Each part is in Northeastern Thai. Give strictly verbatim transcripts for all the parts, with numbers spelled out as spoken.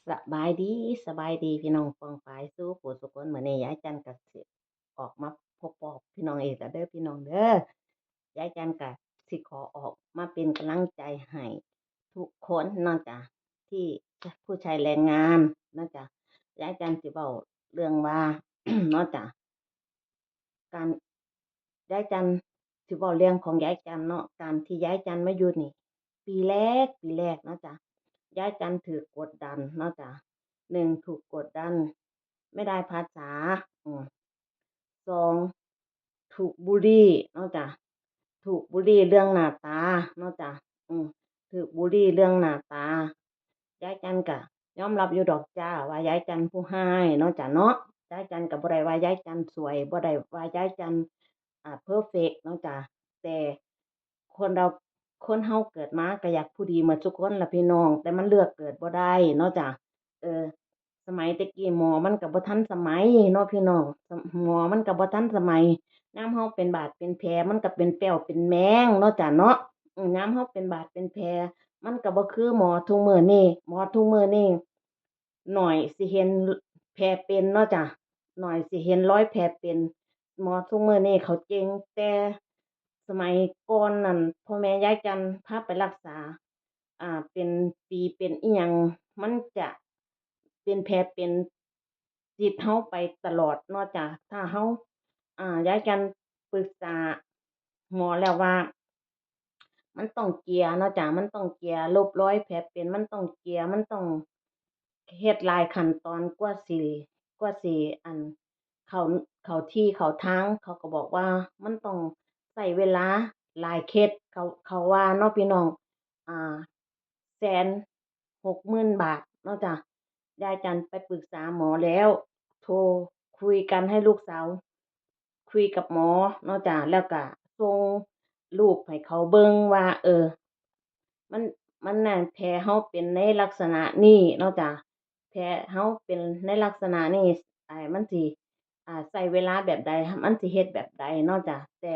สบายดี สบายดีพี่น้องป้องปายสู่ผู้สู่คน มื้อนี้ยายจันก็สิออกมาพบปอพี่น้องอีกแล้วเด้อพี่น้องเด้อ ยายจันก็สิขอออกมาเป็นกำลังใจให้ทุกคนเนาะจ้ะ ที่ผู้ใช้แรงงานเนาะจ้ะ ยายจันสิเว้าเรื่องว่า เนาะจ้ะ การ ยายจันสิเว้าเรื่องของยายจันเนาะ การที่ยายจันมาอยู่นี่ ปีแรก ปีแรกเนาะจ้ะ ยายจันถูกกดดันเนาะจ้ะ หนึ่ง ถูกกดดัน ไม่ได้ภาษา อืม สอง ถูกบูลลีเนาะจ้ะ ถูกบูลลีเรื่องหน้าตาเนาะจ้ะ อืม ถูกบูลลีเรื่องหน้าตา ยายจันก็ยอมรับอยู่ดอกจ้า ว่ายายจันผู้ร้ายเนาะจ้ะเนาะ ยายจันก็บ่ได้ว่ายายจันสวย บ่ได้ว่ายายจัน อ่า เพอร์เฟกต์เนาะจ้ะ แต่คนเรา คนเฮาเกิดมาก็อยากผู้ดีหมดทุกคนล่ะพี่น้อง แต่มันเลือกเกิดบ่ได้เนาะจ้ะ เออ สมัยแต่กี้หมอมันก็บ่ทันสมัยเนาะพี่น้อง ส- หมอมันก็บ่ทันสมัย ยามเฮาเป็นบาดเป็นแผล มันก็เป็นแป้วเป็นแมงเนาะจ้ะเนาะ อืม ยามเฮาเป็นบาดเป็นแผล มันก็บ่คือหมอทุกมื้อนี้ หมอทุกมื้อนี้ น้อยสิเห็นแผลเป็นเนาะจ้ะ น้อยสิเห็นรอยแผลเป็น หมอทุกมื้อนี้เขาเก่ง แต่สมัยก่อนนั่น พ่อแม่ยายจันพาไปรักษา อ่า เป็นฝีเป็นอิหยัง มันจะเป็นแผลเป็นติดเฮาไปตลอดเนาะจ้ะ ถ้าเฮา อ่า ยายจันปรึกษาหมอแล้วว่า มันต้องเจียเนาะจ้ะ มันต้องเจีย ลบรอยแผลเป็น มันต้องเจีย มันต้องเฮ็ดหลายขั้นตอนกว่าสิ กว่าสิ อัน เข้า เข้าที่เข้าทาง เขาก็บอกว่ามันต้องใช้เวลาหลายเคส เขา เขาว่าเนาะพี่น้อง อ่า แสนหกหมื่นบาทเนาะจ้ะ ยายจันไปปรึกษาหมอแล้ว โทรคุยกันให้ลูกสาว คุยกับหมอเนาะจ้ะ แล้วก็ส่งรูปให้เขาเบิ่งว่า เออ มัน มันน่ะ แผลเฮาเป็นในลักษณะนี้เนาะจ้ะ แผลเฮาเป็นในลักษณะนี้ ไอ้ มันสิ อ่า ใช้เวลาแบบใด มันสิเฮ็ดแบบใดเนาะจ้ะ แต่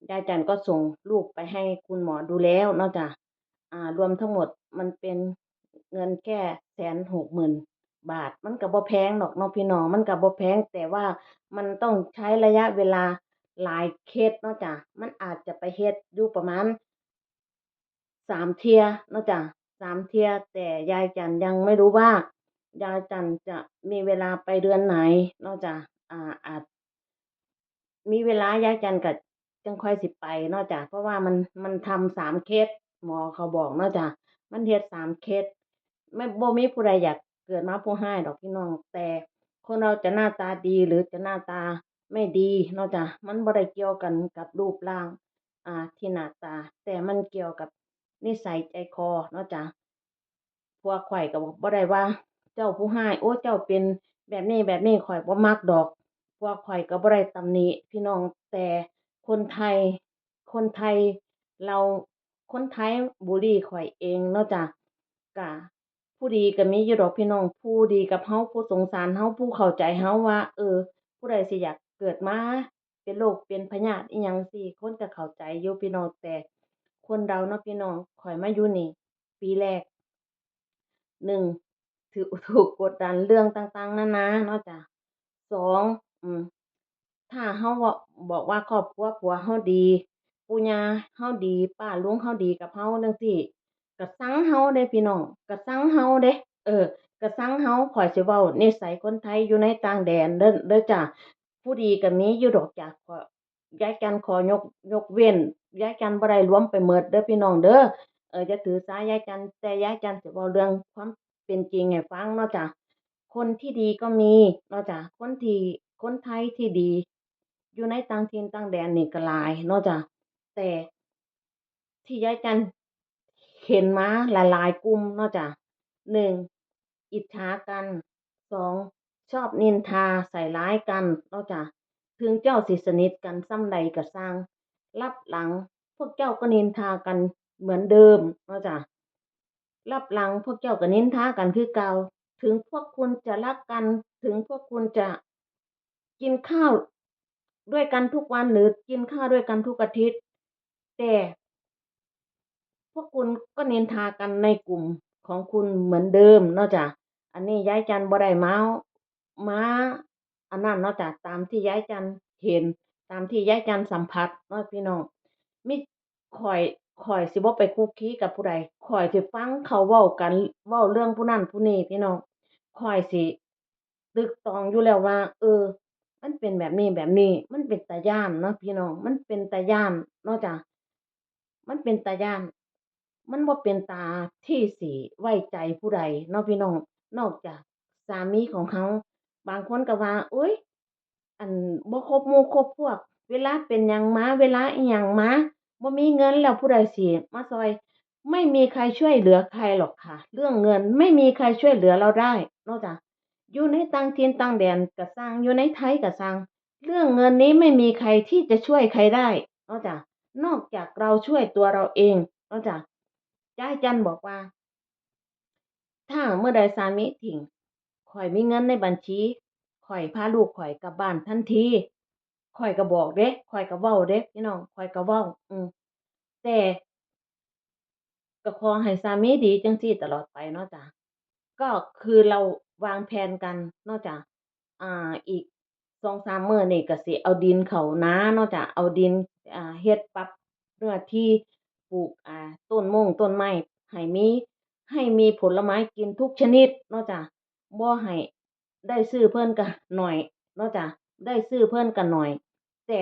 ยายจันก็ส่งรูปไปให้คุณหมอดูแล้วเนาะจ้ะ อ่า รวมทั้งหมดมันเป็นเงินแค่แสนหกหมื่นบาท มันก็บ่แพงดอกเนาะพี่น้อง มันก็บ่แพง แต่ว่ามันต้องใช้ระยะเวลาหลายเคสเนาะจ้ะ มันอาจจะไปเฮ็ดอยู่ประมาณสามเทื่อเนาะจ้ะ สามเทื่อ แต่ยายจันยังไม่รู้ว่ายายจันจะมีเวลาไปเดือนไหนเนาะจ้ะ อ่า อาจ มีเวลายายจันก็จั่งค่อยสิไปเนาะจ้ะ เพราะว่ามัน มันทำสามเคส หมอเขาบอกเนาะจ้ะ มันเฮ็ดสามเคส ไม่ บ่มีผู้ใดอยากเกิดมาผู้ร้ายดอกพี่น้อง แต่คนเราจะหน้าตาดีหรือจะหน้าตาไม่ดีเนาะจ้ะ มันบ่ได้เกี่ยวกันกับรูปร่าง อ่า ที่หน้าตา แต่มันเกี่ยวกับนิสัยใจคอเนาะจ้ะ พวกข้อยก็บ่ได้ว่าเจ้าผู้ร้าย โอ้ เจ้าเป็นแบบนี้แบบนี้ ข้อยบ่มักดอก พวกข้อยก็บ่ได้ตำหนิพี่น้อง แต่คนไทย คนไทย เรา คนไทยบูลลีข้อยเองเนาะจ้ะ ก็ผู้ดีก็มีอยู่ดอกพี่น้อง ผู้ดีกับเฮา ผู้สงสารเฮา ผู้เข้าใจเฮาว่า เออ ผู้ใดสิอยากเกิดมาเป็นโรคเป็นพยาธิอิหยังซี้ คนก็เข้าใจอยู่พี่น้อง แต่คนเราเนาะพี่น้อง ข้อยมาอยู่นี่ปีแรก หนึ่ง ถูก ถูกกดดันเรื่องต่างๆนานาเนาะจ้ะ สอง อืม ถ้าเฮาเว้า บอกว่าครอบครัวผัวเฮาดี ปู่ย่าเฮาดี ป้าลุงเฮาดีกับเฮาจั่งซี้ ก็ซังเฮาเด้พี่น้อง ก็ซังเฮาเด้ เออ ก็ซังเฮา ข้อยสิเว้านิสัยคนไทยอยู่ในต่างแดนเด้อ เด้อจ้ะ ผู้ดีก็มีอยู่ดอกจ้ะ ข้อย ยายจันขอยก ยกเว้น ยายจันบ่ได้รวมไปหมดเด้อพี่น้องเด้อ เออ อย่าถือสายายจัน แต่ยายจันสิเว้าเรื่องความเป็นจริงให้ฟังเนาะจ้ะ คนที่ดีก็มีเนาะจ้ะ คนที่ คนไทยที่ดี อยู่ในต่างถิ่นต่างแดนนี่ก็หลายเนาะจ้ะ แต่ที่ยายจันเห็นมาหลายๆกลุ่มเนาะจ้ะ หนึ่ง อิจฉากัน สอง ชอบนินทาใส่ร้ายกันเนาะจ้ะ ถึงเจ้าสิสนิทกันส่ำใดก็ซ่าง ลับหลังพวกเจ้าก็นินทากันเหมือนเดิมเนาะจ้ะ ลับหลังพวกเจ้าก็นินทากันคือเก่า ถึงพวกคุณจะรักกัน ถึงพวกคุณจะกินข้าวด้วยกันทุกวัน หรือกินข้าวด้วยกันทุกอาทิตย์ แต่พวกคุณก็นินทากันในกลุ่มของคุณเหมือนเดิมเนาะจ้ะ อันนี้ยายจันบ่ได้มา มา อันนั้นเนาะจ้ะ ตามที่ยายจันเห็น ตามที่ยายจันสัมผัสเนาะพี่น้อง มี ข้อย ข้อยสิบ่ไปคุกคีกับผู้ใด ข้อยสิฟังเขาเว้ากัน เว้าเรื่องผู้นั้นผู้นี้พี่น้อง ข้อยสิตึกตองอยู่แล้วว่า เออ มันเป็นแบบนี้แบบนี้ มันเป็นตาย้านเนาะพี่น้อง มันเป็นตาย้านเนาะจ้ะ มันเป็นตาย้าน มันบ่เป็นตาที่สิไว้ใจผู้ใดเนาะพี่น้อง นอกจากสามีของเขา บางคนก็ว่า โอ๊ย อันบ่คบหมู่คบพวก เวลาเป็นหยังมา เวลาอิหยังมา บ่มีเงินแล้วผู้ใดสิมาซ่อย ไม่มีใครช่วยเหลือใครหรอกค่ะ เรื่องเงินไม่มีใครช่วยเหลือเราได้ นอกจาก อยู่ในต่างถิ่นต่างแดนก็ซ่าง อยู่ในไทยก็ซ่าง เรื่องเงินนี้ไม่มีใครที่จะช่วยใครได้ นอกจาก นอกจากเราช่วยตัวเราเอง นอกจาก ยายจันบอกว่า ถ้าเมื่อใดสามีทิ้ง ข้อยมีเงินในบัญชี ข้อยพาลูกข้อยกลับบ้านทันที ข้อยก็บอกเด้ ข้อยก็เว้าเด้พี่น้อง ข้อยก็เว้า อืม แต่ ก็ขอให้สามีดีจังซี้ตลอดไปเนาะจ้ะ ก็คือเราวางแผนกันเนาะจ้ะ อ่า อีกสองสามมื้อนี่ก็สิเอาดินเข้านาเนาะจ้ะ เอาดิน อ่า เฮ็ดปรับเนื้อที่ปลูก อ่า ต้นมงต้นไม้ ให้มี ให้มีผลไม้กินทุกชนิดเนาะจ้ะ บ่ให้ ได้ซื้อเพิ่นก็หน่อยเนาะจ้ะ ได้ซื้อเพิ่นก็หน่อย แต่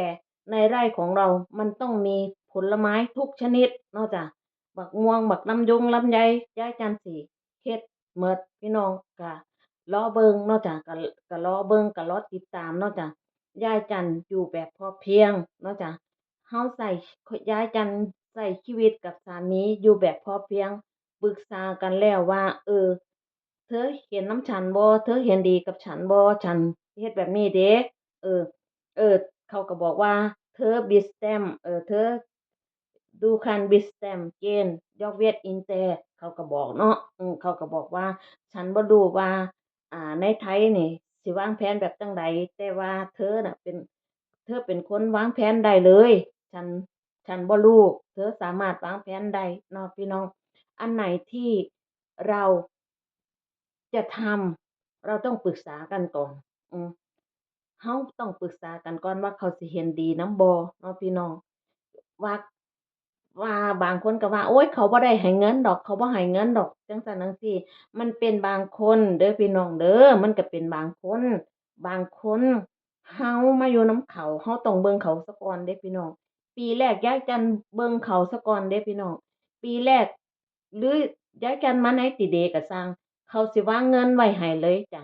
ในไร่ของเรามันต้องมีผลไม้ทุกชนิดเนาะจ้ะ บักม่วง บักลำยงลำไย ยายจันสิเฮ็ดหมด พี่น้องก็รอเบิ่งเนาะจ้ะ ก็ ก็รอเบิ่ง ก็รอติดตามเนาะจ้ะ ยายจันอยู่แบบพอเพียงเนาะจ้ะ เฮาใช้ ยายจันใช้ชีวิตกับสามีอยู่แบบพอเพียง ปรึกษากันแล้วว่า เออ เธอเห็นนำฉันบ่ เธอเห็นดีกับฉันบ่ ฉันเฮ็ดแบบนี้เด้ เออ เออ เขาก็บอกว่า เธอ bestand เออ เธอ you can bestand เกณฑ์ your weight in there เขาก็บอกเนาะ อืม เขาก็บอกว่า ฉันบ่รู้ว่า อ่า ในไทยนี่สิวางแผนแบบจั่งใด แต่ว่าเธอน่ะเป็น เธอเป็นคนวางแผนได้เลย ฉัน ฉันบ่รู้ เธอสามารถวางแผนได้เนาะพี่น้อง อันไหนที่เราจะทำ เราต้องปรึกษากันก่อน อืม เฮาต้องปรึกษากันก่อนว่าเขาสิเห็นดีนำบ่เนาะพี่น้อง ว่า ว่าบางคนก็ว่า โอ๊ย เขาบ่ได้ให้เงินดอก เขาบ่ให้เงินดอก จั่งซั้นจั่งซี้ มันเป็นบางคนเด้อพี่น้องเด้อ มันก็เป็นบางคน บางคน เฮามาอยู่นำเขา เฮาต้องเบิ่งเขาซะก่อนเด้พี่น้อง ปีแรกยายจันเบิ่งเขาซะก่อนเด้พี่น้อง ปีแรก หรือยายจันมาในติเดก็ซ่าง เขาสิวางเงินไว้ให้เลยจ้ะ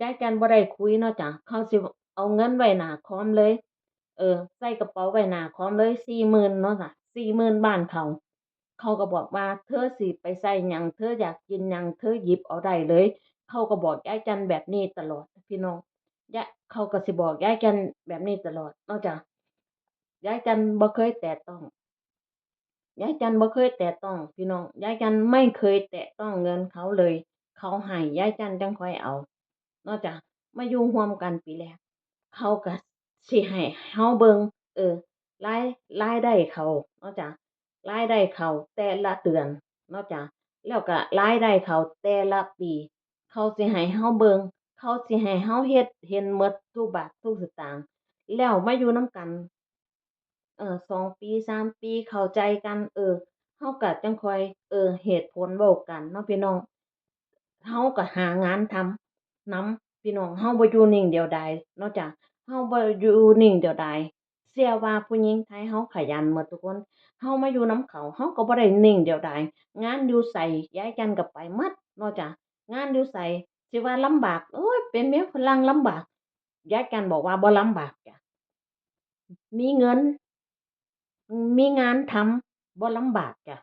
ยายจันบ่ได้คุยเนาะจ้ะ เขาสิเอาเงินไว้หน้าคอมเลย เออ ใส่กระเป๋าไว้หน้าคอมเลย สี่หมื่นเนาะจ้ะ สี่หมื่นบ้านเขา เขาก็บอกว่า เธอสิไปใส่หยัง เธออยากกินหยัง เธอหยิบเอาได้เลย เขาก็บอกยายจันแบบนี้ตลอดพี่น้อง ยะ เขาก็สิบอกยายจันแบบนี้ตลอดเนาะจ้ะ ยายจันบ่เคยแตะต้อง ยายจันบ่เคยแตะต้องพี่น้อง ยายจันไม่เคยแตะต้องเงินเขาเลย เขาให้ยายจันจั่งค่อยเอา เนาะจ้ะ มาอยู่ร่วมกันปีแรก เขาก็สิให้เฮาเบิ่ง เออ ราย รายได้เขา เนาะจ้ะ รายได้เขาแต่ละเดือน เนาะจ้ะ แล้วก็รายได้เขาแต่ละปี เขาสิให้เฮาเบิ่ง เขาสิให้เฮาเฮ็ด เห็นหมดทุกบาททุกสตางค์ แล้วมาอยู่นำกัน เออ สองปี สามปี เข้าใจกัน เออ เฮาก็จั่งค่อย เออ เหตุผลเว้ากันเนาะพี่น้อง เฮาก็หางานทำนำพี่น้อง เฮาบ่อยู่นิ่งเดียวดายเนาะจ้ะ เฮาบ่อยู่นิ่งเดียวดาย เชื่อว่าผู้หญิงไทยเฮาขยันหมดทุกคน เฮามาอยู่นำเขา เฮาก็บ่ได้นิ่งเดียวดาย งานอยู่ไส ยายจันก็ไปหมดเนาะจ้ะ งานอยู่ไส สิว่าลำบาก โอ๊ย เป็นเมียฝรั่งลำบาก ยายจันบอกว่าบ่ลำบากจ้ะ มีเงิน มีงานทำ บ่ลำบากจ้ะ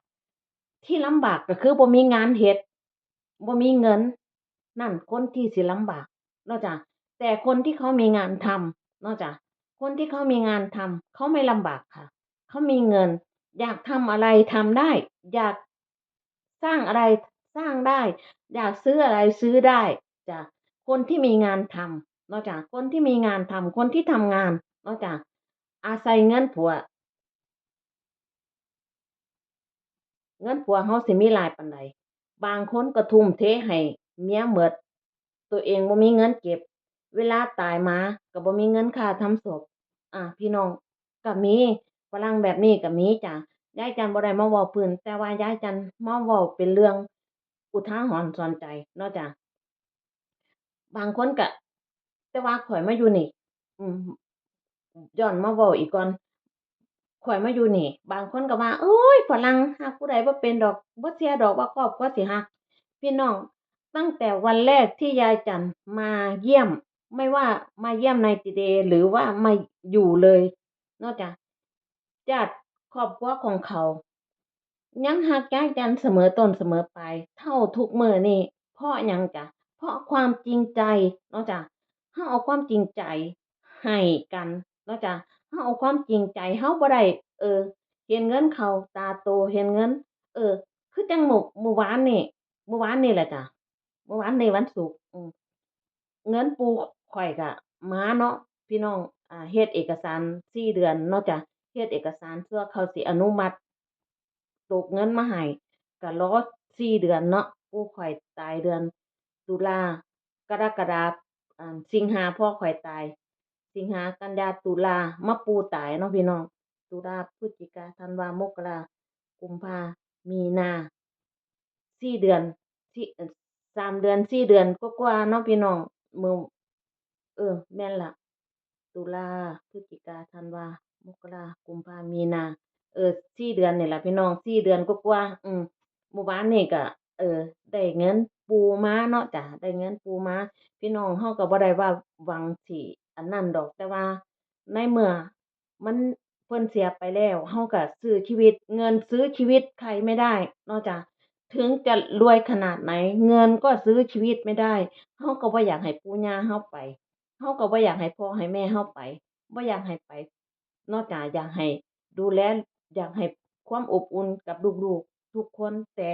ที่ลำบากก็คือบ่มีงานเฮ็ด บ่มีเงิน นั่นคนที่สิลำบากเนาะจ้ะ แต่คนที่เขามีงานทำเนาะจ้ะ คนที่เขามีงานทำ เขาไม่ลำบากค่ะ เขามีเงิน อยากทำอะไรทำได้ อยากสร้างอะไรสร้างได้ อยากซื้ออะไรซื้อได้จ้ะ คนที่มีงานทำเนาะจ้ะ คนที่มีงานทำ คนที่ทำงานเนาะจ้ะ อาศัยเงินผัว เงินผัวเฮาสิมีหลายปานใด บางคนก็ทุ่มเทให้ เมียหมด ตัวเองบ่มีเงินเก็บ เวลาตายมาก็บ่มีเงินค่าทำศพ อ่า พี่น้อง ก็มี ฝรั่งแบบนี้ก็มีจ้ะ ยายจันบ่ได้มาเว้าพื้น แต่ว่ายายจันมาเว้าเป็นเรื่องอุทาหรณ์สอนใจเนาะจ้ะ บางคนก็ แต่ว่าข้อยมาอยู่นี่ อืม ย้อนมาเว้าอีกก่อน ข้อยมาอยู่นี่ บางคนก็ว่า โอ๊ย ฝรั่งฮักผู้ใดบ่เป็นดอก บ่เชื่อดอกว่าครอบครัวสิฮัก พี่น้อง ตั้งแต่วันแรกที่ยายจันมาเยี่ยม ไม่ว่ามาเยี่ยมในติเดหรือว่ามาอยู่เลยเนาะจ้ะ ญาติครอบครัวของเขา ยังฮักยายจันเสมอต้นเสมอปลายเท่าทุกมื้อนี้ เพราะหยังจ้ะ เพราะความจริงใจเนาะจ้ะ เฮาเอาความจริงใจให้กันเนาะจ้ะ เฮาเอาความจริงใจ เฮาบ่ได้ เออ เห็นเงินเข้าตาโต เห็นเงิน เออ คือจั่งมื้อ มื้อวานนี่ มื้อวานนี่แหละจ้ะ มื้อวานนี่วันศุกร์ อืม เงินปู่ข้อยก็มาเนาะ พี่น้อง อ่า เฮ็ดเอกสารสี่เดือนเนาะจ้ะ เฮ็ดเอกสารเพื่อเขาสิอนุมัติ ตกเงินมาให้ ก็รอสี่เดือนเนาะ ปู่ข้อยตายเดือนตุลา กรกฎา อ่า สิงหาพ่อข้อยตาย สิงหา กันยา ตุลา มาปู่ตายเนาะพี่น้อง ตุลา พฤศจิกา ธันวา มกรา กุมภา มีนา สี่เดือน สี่ เอ่อ สามเดือน สี่เดือนกว่าๆเนาะพี่น้อง มื้อ เออ แม่นละ ตุลา พฤศจิกา ธันวา มกรา กุมภา มีนา เออ สี่เดือนนี่ล่ะพี่น้อง สี่เดือนกว่าๆ อืม มื้อวานนี่ก็ เออ ได้เงินปู่มาเนาะจ้ะ ได้เงินปู่มา พี่น้อง เฮาก็บ่ได้ว่าหวังสิอันนั้นดอก แต่ว่าในเมื่อ มัน เพิ่นเสียไปแล้ว เฮาก็ซื้อชีวิต เงินซื้อชีวิตใครไม่ได้เนาะจ้ะ ถึงจะรวยขนาดไหน เงินก็ซื้อชีวิตไม่ได้ เฮาก็บ่อยากให้ปู่ย่าเฮาไป เฮาก็บ่อยากให้พ่อให้แม่เฮาไป บ่อยากให้ไปเนาะจ้ะ อยากให้ดูแล อยากให้ความอบอุ่นกับลูกๆทุกคน แต่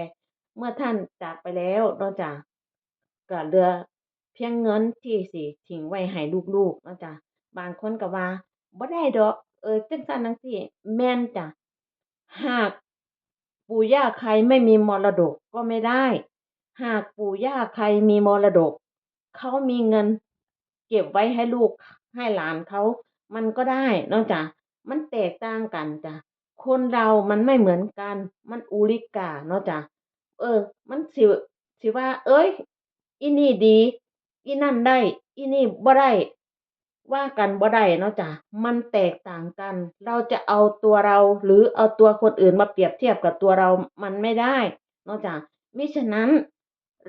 เมื่อท่านจากไปแล้วเนาะจ้ะ ก็เหลือเพียงเงินที่สิทิ้งไว้ให้ลูกๆเนาะจ้ะ บางคนก็ว่า บ่ได้ดอก เออ จั่งซั้นจั่งซี้ แม่นจ้ะ หากปู่ย่าใครไม่มีมรดกก็ไม่ได้ หากปู่ย่าใครมีมรดก เขามีเงินเก็บไว้ให้ลูกให้หลานเขา มันก็ได้เนาะจ้ะ มันแตกต่างกันจ้ะ คนเรามันไม่เหมือนกัน มันอุลิกาเนาะจ้ะ เออ มันสิ สิว่า เอ้ย อีนี่ดี อีนั่นได้ อีนี่บ่ได้ ว่ากันบ่ได้เนาะจ้ะ มันแตกต่างกัน เราจะเอาตัวเราหรือเอาตัวคนอื่นมาเปรียบเทียบกับตัวเรา มันไม่ได้เนาะจ้ะ มิฉะนั้น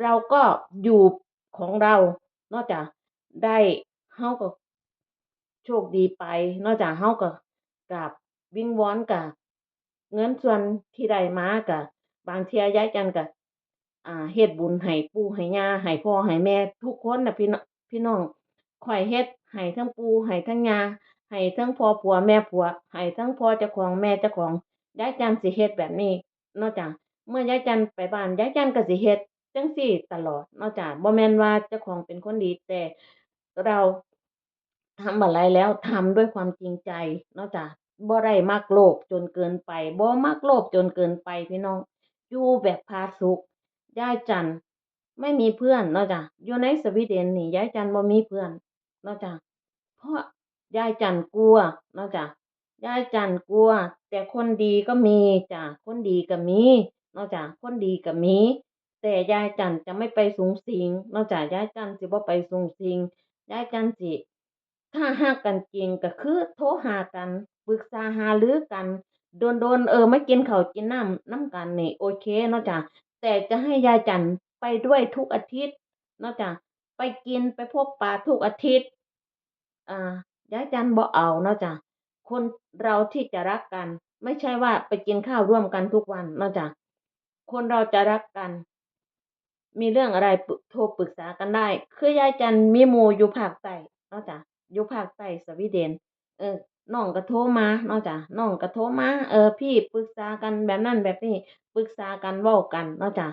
เราก็อยู่ของเราเนาะจ้ะ ได้ เฮาก็โชคดีไปเนาะจ้ะ เฮาก็กราบวิงวอนกะ เงินส่วนที่ได้มากะ บางเทื่อยายจันก็ อ่า เฮ็ดบุญให้ปู่ให้ย่า ให้พ่อให้แม่ทุกคนน่ะพี่น้อง พี่น้อง ข้อยเฮ็ดให้ทั้งปู่ให้ทั้งย่า ให้ทั้งพ่อผัวแม่ผัว ให้ทั้งพ่อเจ้าของแม่เจ้าของ ยายจันสิเฮ็ดแบบนี้เนาะจ้ะ เมื่อยายจันไปบ้าน ยายจันก็สิเฮ็ดจั่งซี้ตลอดเนาะจ้ะ บ่แม่นว่าเจ้าของเป็นคนดี แต่เรา ทำอะไรแล้วทำด้วยความจริงใจเนาะจ้ะ บ่ได้มักโลภจนเกินไป บ่มักโลภจนเกินไปพี่น้อง อยู่แบบผาสุก ยายจันไม่มีเพื่อนเนาะจ้ะ อยู่ในสวีเดนนี่ยายจันบ่มีเพื่อนเนาะจ้ะ เพราะยายจันกลัวเนาะจ้ะ ยายจันกลัว แต่คนดีก็มีจ้ะ คนดีก็มีเนาะจ้ะ คนดีก็มี แต่ยายจันจะไม่ไปสุงสิงเนาะจ้ะ ยายจันสิบ่ไปสุงสิง ยายจันสิ ถ้าฮักกันจริงก็คือโทรหากัน ปรึกษาหารือกัน โดนๆ เออ มากินข้าวกินน้ำนำกันนี่ โอเคเนาะจ้ะ แต่จะให้ยายจันไปด้วยทุกอาทิตย์เนาะจ้ะ ไปกินไปพบปะทุกอาทิตย์ อ่า ยายจันบ่เอาเนาะจ้ะ คนเราที่จะรักกัน ไม่ใช่ว่าไปกินข้าวร่วมกันทุกวันเนาะจ้ะ คนเราจะรักกัน มีเรื่องอะไรปรึ- โทรปรึกษากันได้ คือยายจันมีหมู่อยู่ภาคใต้เนาะจ้ะ อยู่ภาคใต้สวีเดน เออ น้องก็โทรมาเนาะจ้ะ น้องก็โทรมา เออ พี่ปรึกษากันแบบนั้นแบบนี้ ปรึกษากันเว้ากันเนาะจ้ะ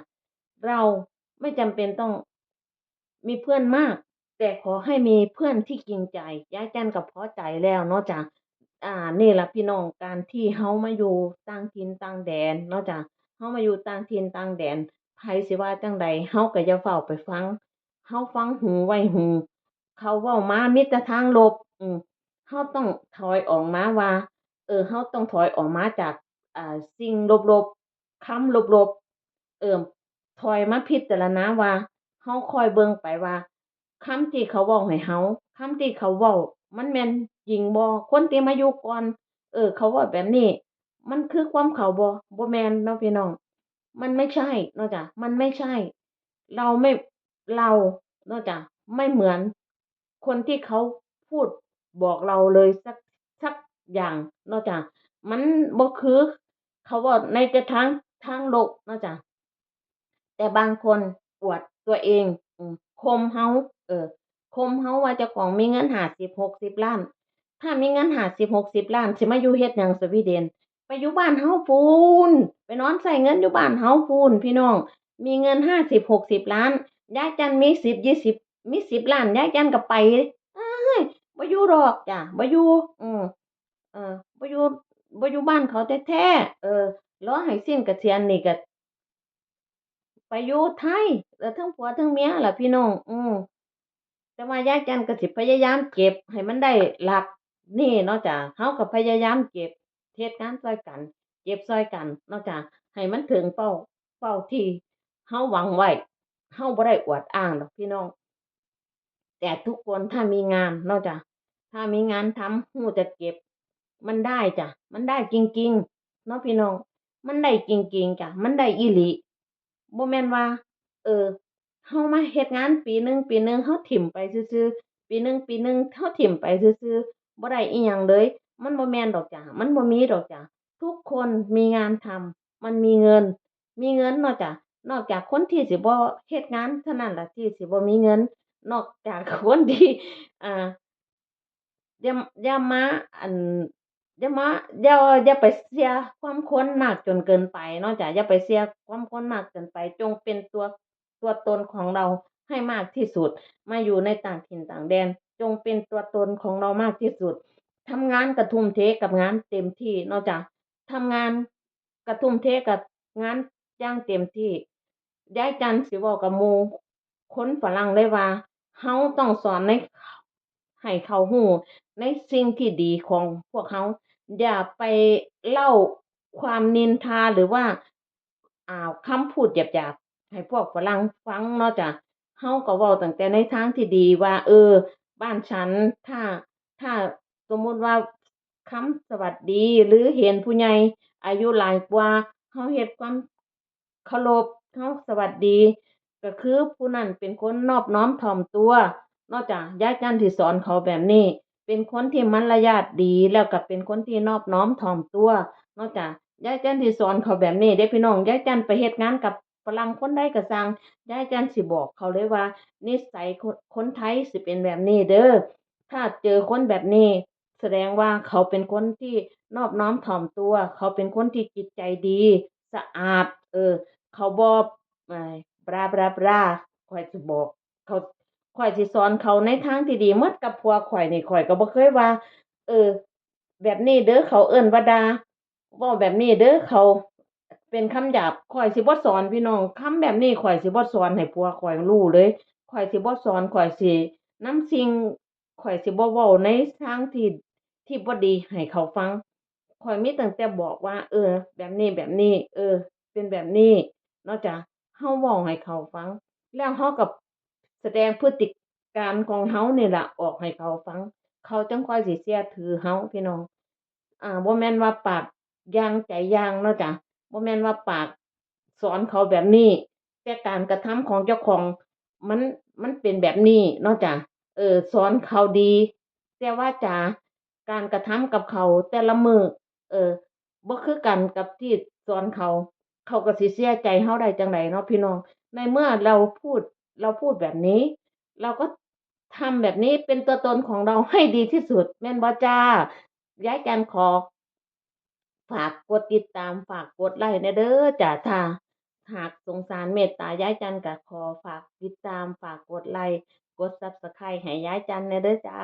เราไม่จำเป็นต้อง มีเพื่อนมาก แต่ขอให้มีเพื่อนที่จริงใจ ยายจันก็พอใจแล้วเนาะจ้ะ อ่า นี่ล่ะพี่น้อง การที่เฮามาอยู่ต่างถิ่นต่างแดนเนาะจ้ะ เฮามาอยู่ต่างถิ่นต่างแดน ผ ผสิว่าจั่งใด เฮาก็อย่าฟ้าวไปฟัง เฮาฟังหูไว้หู เขาเว้ามามีแต่ทางลบ อืม เฮาต้องถอยออกมาว่า เออ เฮาต้องถอยออกมาจาก อ่า สิ่งลบๆ คำลบๆ เออ ถอยมาพิจารณาว่า เฮาคอยเบิ่งไปว่า คำที่เขาเว้าให้เฮา คำที่เขาเว้า มันแม่นจริงบ่ คนที่มาอยู่ก่อน เออ เขาเว้าแบบนี้ มันคือความเขาบ่ บ่แม่นเนาะพี่น้อง มันไม่ใช่เนาะจ้ะ มันไม่ใช่ เราไม่ เราเนาะจ้ะ ไม่เหมือนคนที่เขาพูดบอกเราเลยสัก สักอย่างเนาะจ้ะ มันบ่คือเขาเว้าในแต่ทาง ทางโลกเนาะจ้ะ แต่บางคนอวดตัวเอง อืม ข่มเฮา เออ ข่มเฮาว่าเจ้าของมีเงินห้าสิบหกสิบล้าน ถ้ามีเงินห้าสิบหกสิบล้าน สิมาอยู่เฮ็ดหยังสวีเดน ไปอยู่บ้านเฮาพู้น ไปนอนใช้เงินอยู่บ้านเฮาพู้น พี่น้อง มีเงินห้าสิบหกสิบล้าน ยายจันมีสิบยี่สิบ มีสิบล้าน ยายจันก็ไป เอ้ย บ่อยู่ดอกจ้ะ บ่อยู่ อืม เออ บ่อยู่ บ่อยู่บ้านเขาแท้ๆ เออ รอให้สิ้นเกษียณนี่ก็ ไปอยู่ไทย เออ ทั้งผัวทั้งเมียล่ะพี่น้อง อืม แต่ว่ายายจันก็สิพยายามเก็บให้มันได้หลักนี่เนาะจ้ะ เฮาก็พยายามเก็บ เฮ็ดงานซ่อยกัน เก็บซ่อยกันเนาะจ้ะ ให้มันถึงเป้า เป้าที่เฮาหวังไว้ เฮาบ่ได้อวดอ้างดอกพี่น้อง แต่ทุกคนถ้ามีงานเนาะจ้ะ ถ้ามีงานทำ ฮู้จักเก็บ มันได้จ้ะ มันได้จริงๆ เนาะพี่น้อง มันได้จริงๆ จ้ะ มันได้อีหลี บ่แม่นว่า เออ เฮามาเฮ็ดงานปีหนึ่ง ปีหนึ่ง เฮาถิ่มไปซื่อๆ ปีหนึ่ง ปีหนึ่ง เฮาถิ่มไปซื่อๆ บ่ได้อิหยังเลย มันบ่แม่นดอกจ้ะ มันบ่มีดอกจ้ะ ทุกคนมีงานทำ มันมีเงิน มีเงินเนาะจ้ะ นอกจากคนที่สิบ่เฮ็ดงานเท่านั้นล่ะที่สิบ่มีเงิน นอกจากคนที่ อ่า อย่า อย่ามา อัน อย่ามา อย่า อย่าไปเชื่อความคนมากจนเกินไปเนาะจ้ะ อย่าไปเชื่อความคนมากเกินไป จงเป็นตัว ตัวตนของเราให้มากที่สุด มาอยู่ในต่างถิ่นต่างแดน จงเป็นตัวตนของเรามากที่สุด ทำงานกะทุ่มเทกับงานเต็มที่เนาะจ้ะ ทำงานกะทุ่มเทกับงานอย่างเต็มที่ ยายจันสิเว้ากับหมู่คนฝรั่งเลยว่า เฮาต้องสอนใน ให้เขาฮู้ในสิ่งที่ดีของพวกเฮา อย่าไปเล่าความนินทาหรือว่า อ่า คำพูดหยาบๆ ให้พวกฝรั่งฟังเนาะจ้ะ เฮาก็เว้าตั้งแต่ในทางที่ดีว่า เออ บ้านฉัน ถ้า ถ้าสมมุติว่าคำสวัสดี หรือเห็นผู้ใหญ่อายุหลายกว่า เฮาเฮ็ดความเคารพ เฮาสวัสดี ก็คือผู้นั้นเป็นคนนอบน้อมถ่อมตัวเนาะจ้ะ ยายจันสิสอนเขาแบบนี้ เป็นคนที่มารยาทดี แล้วก็เป็นคนที่นอบน้อมถ่อมตัวเนาะจ้ะ ยายจันสิสอนเขาแบบนี้เด้พี่น้อง ยายจันไปเฮ็ดงานกับฝรั่งคนใดก็ซ่าง ยายจันสิบอกเขาเลยว่า นิสัยคน คนไทยสิเป็นแบบนี้เด้อ ถ้าเจอคนแบบนี้ แสดงว่าเขาเป็นคนที่นอบน้อมถ่อมตัว เขาเป็นคนที่จิตใจดี สะอาด เออ เขาบ่ เอ่อ บลา บลา บลา ข้อยสิบอก เขา ข้อยสิสอนเขาในทางที่ดี เหมือนกับผัวข้อยนี่ ข้อยก็บ่เคยว่า เออ แบบนี้เด้อ เขาเอิ้นว่าด่า เว้าแบบนี้เด้อ เขาเป็นคำหยาบ ข้อยสิบ่สอนพี่น้อง คำแบบนี้ข้อยสิบ่สอนให้ผัวข้อยรู้เลย ข้อยสิบ่สอน ข้อยสินำสิ่ง ข้อยสิบ่เว้าในทางที่ ที่บ่ดีให้เขาฟัง ข้อยมีตั้งแต่บอกว่า เออ แบบนี้ แบบนี้ เออ เป็นแบบนี้เนาะจ้ะ เฮาเว้าให้เขาฟัง แล้วเฮาก็แสดงพฤติการของเฮานี่ล่ะออกให้เขาฟัง เขาจั่งค่อยสิเชื่อถือเฮาพี่น้อง อ่า บ่แม่นว่าปากอย่างใจอย่างเนาะจ้ะ บ่แม่นว่าปากสอนเขาแบบนี้ แต่การกระทำของเจ้าของมัน มันเป็นแบบนี้เนาะจ้ะ เออ สอนเขาดี แต่วาจา การกระทำกับเขาแต่ละมื้อ เออ บ่คือกันกับที่สอนเขา เขาก็สิเชื่อใจเฮาได้จั่งใดเนาะพี่น้อง ในเมื่อเราพูด เราพูดแบบนี้ เราก็ทำแบบนี้เป็นตัวตนของเราให้ดีที่สุด แม่นบ่จ้า ยายจันขอ ฝากกดติดตาม ฝากกดไลค์แหน่เด้อจ้า ถ้าหากสงสารเมตตายายจันก็ขอฝากติดตาม ฝากกดไลค์ กด Subscribe ให้ยายจันแหน่เด้อจ้า